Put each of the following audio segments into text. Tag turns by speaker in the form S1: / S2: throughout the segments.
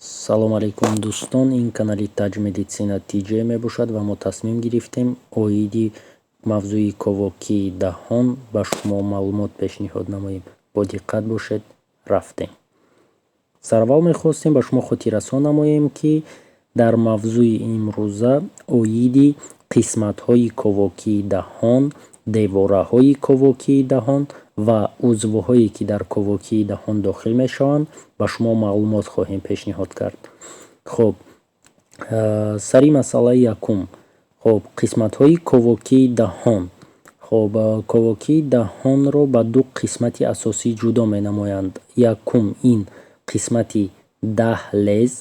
S1: Салом алейкум, дӯстон! Ин канали Таҷ Медицина ТЖ мебошад ва мо тасмим гирифтем оиди мавзӯи ковокии даҳон ба шумо маълумот пешниҳод намоем. Бо диққат бошед. Рафтем. Сараввал мехостем ба шумо хотиррасон намоем, ки дар мавзӯи имрӯза оиди қисматҳои ковокии даҳон, девораҳои ковокии даҳон ва узвҳое, ки дар ковокии даҳон дохил мешаванд, ба шумо маълумот хоҳем пешниҳод кард. Хуб, сари масъалаи якум. Хуб, қисматҳои ковокии даҳон. Хуб, ковокии даҳонро ба ду қисмати асосӣ ҷудо менамоянд. Якум ин қисмати даҳлез,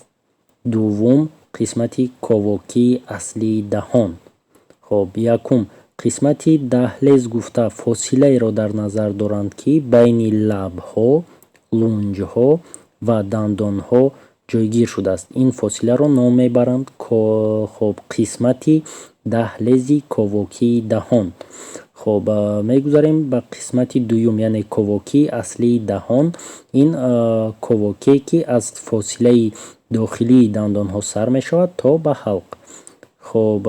S1: дуввум қисмати ковокии аслии даҳон. Хуб, якум қисмати даҳлез гуфта фосилаеро дар назар доранд, ки байни лабҳо, лунҷҳо ва дандонҳо ҷойгир шудааст. Ин фосиларо ном мебаранд, хуб, қисмати даҳлези ковокии даҳон. Хуб, мегузарем ба қисмати дуюм, яъне ковокии аслии даҳон. Ин ковокие, ки аз фосилаи дохилии дандонҳо сар мешавад то ба ҳалқ. Хуб,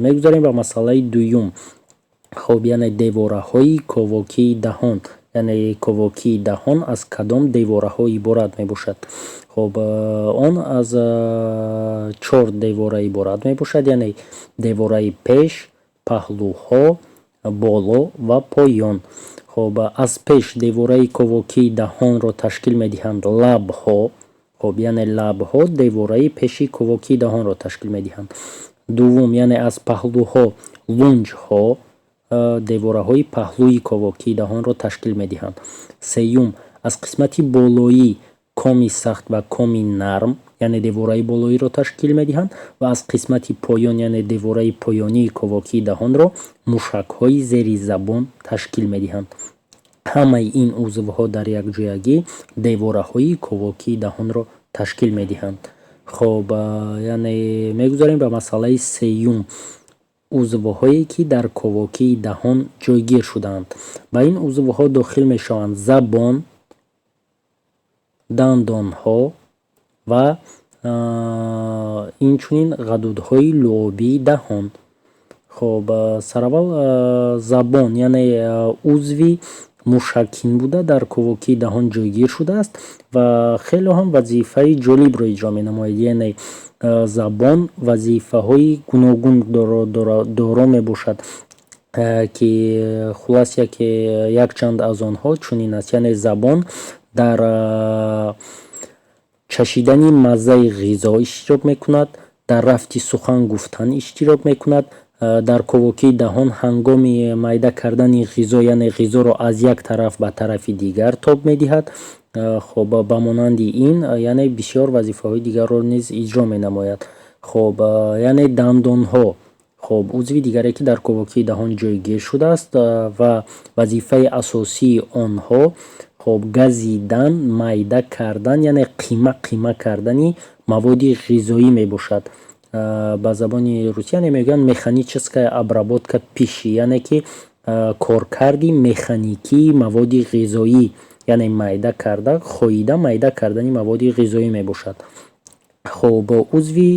S1: мегузарем ба масъалаи дуюм. Хуб, яъне девораҳои ковокии даҳон, яъне ковокии даҳон аз кадом девораҳо иборат мебошад? Хуб, он аз чор девора иборат мебошад, яъне девораи пеш, паҳлӯҳо, боло ва поён. Хуб, аз пеш девораи ковокии даҳонро ташкил медиҳанд лабҳо. Хуб, яъне лабҳо девораи пеши ковокии даҳонро ташкил медиҳанд. Дуввум, яъне аз паҳлӯҳо лунҷҳо девораҳои паҳлӯи ковокии даҳонро ташкил медиҳанд. Сеюм, аз қисмати болоӣ коми сахт ва коми нарм, яъне девораи болоиро ташкил медиҳанд, ва аз қисмати поён, яъне девораи поёнии ковокии даҳонро мушакҳои зери забон ташкил медиҳанд. Ҳамаи ин узвҳо дар якҷоягӣ девораҳои ковокии даҳонро ташкил медиҳанд. Хоб, яъне мегузарем ба масъалаи сеюм: узвҳое, ки дар ковокии даҳон ҷойгир шудаанд. Ба ин узвҳо дохил мешаванд забон, дандонҳо ва инчунин ғадудҳои луобии даҳон. Хоб, сараввал забон, яъне узви мушакин буда, дар ковокии даҳон ҷойгир шудааст ва хеле ҳам вазифаи ҷолибро иҷро менамояд. Яъне забон вазифаҳои гуногун доро мебошад, ки хулас яке якчанд аз онҳо чунин аст. Яъне забон дар чашидани маззаи ғизо иштирок мекунад, дар рафти сухан гуфтан иштирок мекунад, дар ковокии даҳон ҳангоми майда кардани ғизо, яъне ғизоро аз як тараф ба тарафи дигар тоб медиҳад. Хоб, ба монанди ин, яъне бисёр вазифаҳои дигарро низ иҷро менамояд. Хоб, яъне дандонҳо. Хоб, узви дигаре, ки дар ковокии даҳон ҷойгир шудааст, ва вазифаи асосии онҳо, хоб, газидан, майда кардан, яъне қима қима кардани маводи ғизоӣ мебошад. Ба забони русӣ яъне мегӯянд механическая обработка пищи, яъне ки коркарди механикии маводи ғизоӣ, яъне майда карда, хоида майда кардани маводи ғизоӣ мебошад. Хоб, узви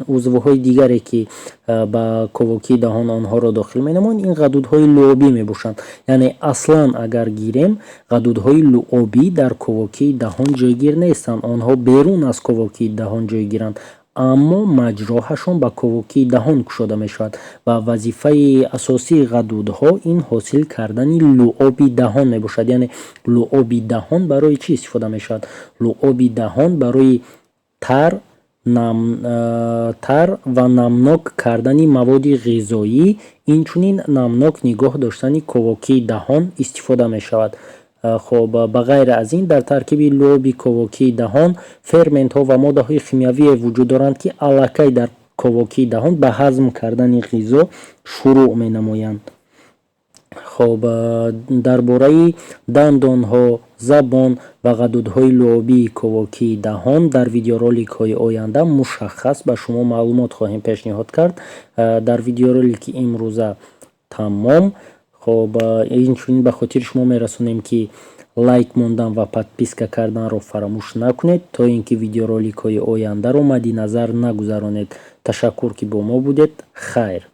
S1: узвҳои дигаре, ки ба ковокии даҳон онҳоро дохил менамоянд, ин ғадудҳои луобӣ мебошанд. Яъне аслан агар гирем, ғадудҳои луобӣ дар ковокии даҳон ҷойгир нестанд, онҳо берун аз ковокии даҳон ҷойгиранд, аммо маҷроҳашон ба ковокии даҳон кушода мешавад ва вазифаи асосии ғадудҳо ин ҳосил кардани луоби даҳон мебошад. Яъне луоби даҳон барои чӣ истифода мешавад? Луоби даҳон барои тар ва намнок кардани маводи ғизоӣ, инчунин намнок нигоҳ доштани ковокии даҳон истифода мешавад. Хоб, ба ғайр аз ин, дар таркиби луоби ковокии даҳон ферментҳо ва моддаҳои химиявие вуҷуд доранд, ки аллакай дар ковокии даҳон ба ҳазм кардани ғизо шурӯъ менамоянд. Хоб, дар бораи дандонҳо, забон ва ғадудҳои луобии ковокии даҳон дар видеороликҳои оянда мушаххас ба шумо маълумот хоҳем пешниҳод кард. Дар видеоролики имрӯза тамом. Хоб, инчунин ба хотири шумо мерасонем, ки Лайк мондан ва подписка карданро фаромӯш накунед, то ин ки видеороликҳои ояндаро мадди назар нагузаронед. Ташаккур, ки бо мо будед. Хайр.